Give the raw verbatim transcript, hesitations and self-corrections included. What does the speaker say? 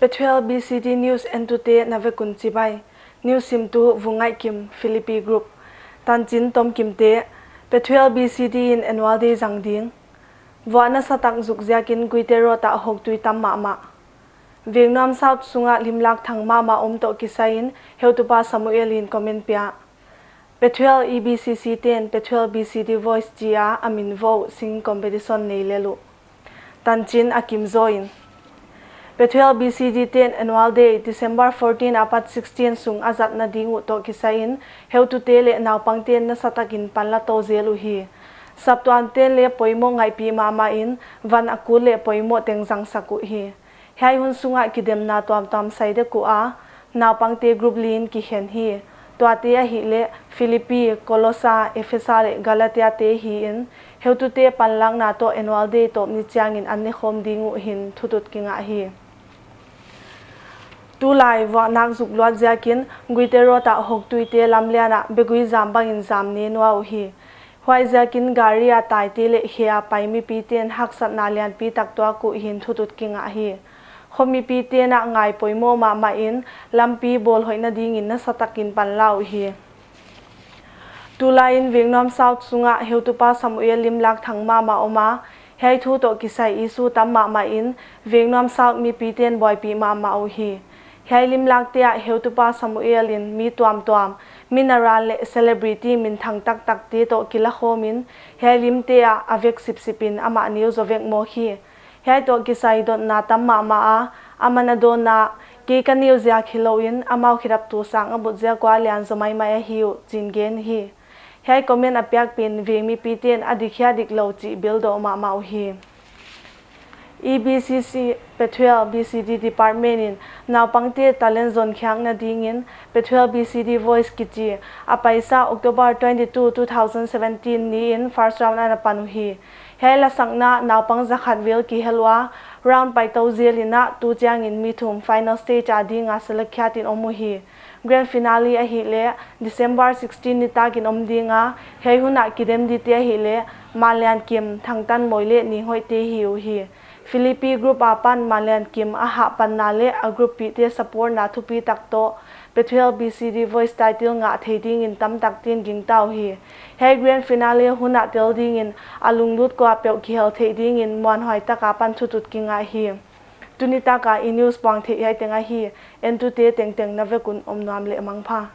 Pethuel B C D News entute na vek un chibai. News simtu Vungngaihkim, Philippi Group. Tanchin tomkimte, Pethuel B C D in annual day zang ding. Vuah nasatak zuk ziakin Guite Road ah hoktui tam mahmah. Vengnuam South sungah limlak thang mahmah om toh kisai in heutupa Samuel in comment pia. Pethuel E B C C ten Pethuel B C D Voice chi a a min vo singing competition nei lel uh. Tanchin a kim zaw in. Pethuel B C D ten annual day December fourteen apat sixteen sung a zatna ding uh toh kisai in heutute leh naupangten nasatakin panla tou zel uhi. Saptuamten leh poimoh ngaihpih mahmah in van a kul leh poimoh teng zangsak uhi. Hiai hun sungah kidemna tuamtuam sai dek uh a, naupangte group li in kikhen hi. Tuate ahihleh Philippi, Kolosa, Ephesa leh Galatia te hi in, heutute panlakna toh annual day tawp ni chiangin an nekhawm ding uh hi'n thutut kingah hi. Tulai vuah nak zuk luat ziakin Guite Road ah hoktuite lamlian ah begui zam bangin zam ne nua uhi. Huaiziakin gari a taite leh khe a pai mipiten haksatna lianpi tak tuak uh hi'n thutut kingah hi. Khomipiten a ngai poimoh mahmah in lampi bawlhoihna dingin nasatakin panla uhi. Tulai in Vengnuam South sungah heutupa Samuel limlak thang mahmah om a, hiai thu toh kisai issue tam mahmah in Vengnuam South mipiten buaipih mahmah uhi. Hiai limlakte ah heutupa Samuel in mi tuamtuam, mi naran leh celebrity minthang taktakte toh kilakhawm in hiai limte ah a vek sipsip in amah neu zaw vek mawk hi. Hiai toh kisai dotna tam mahmah a, aman a dawnna, kei ka neu ziak hilou in amau khedap tu sang a bawt ziak ua lian zaw maimai ahi uh chi'n gen hi. Hiai comment a piak pen veng mipiten a dik hia diklou chih bel dawh mahmah uhi. E B C C Pethuel B C D Department in naupangte talent zonkhiakna dingin Pethuel B C D Voice kichi a paisa October twenty-two, two thousand seventeen ni in first round ana pan uhi. Hiai lasakna naupang zakhat vel kihel ua, round pai tou zel in a tu chiangin mi thum final stage a dinga select khiat in om uhi. Grand finale ahihleh December sixteen nitakin om ding a, hiai hun ah kidem dite ahihleh Manliankim, Thangtanmawi leh Ninghoihte hi uhi. Philippi Group apan Manliankim a hahpanna leh a group pihte supportna thupi tak toh Pethuel B C D Voice title ngah thei dingin tamtakte'n gingta uhi. Hiai grand finale hun ah tel dingin a lunglut kuapeuh kihel theih dingin muanhuai tak apan thutut kingah hi. Tuni taka i news puang theih hiai teng ahi, entute tengteng na vek un om nuam leh mangpha.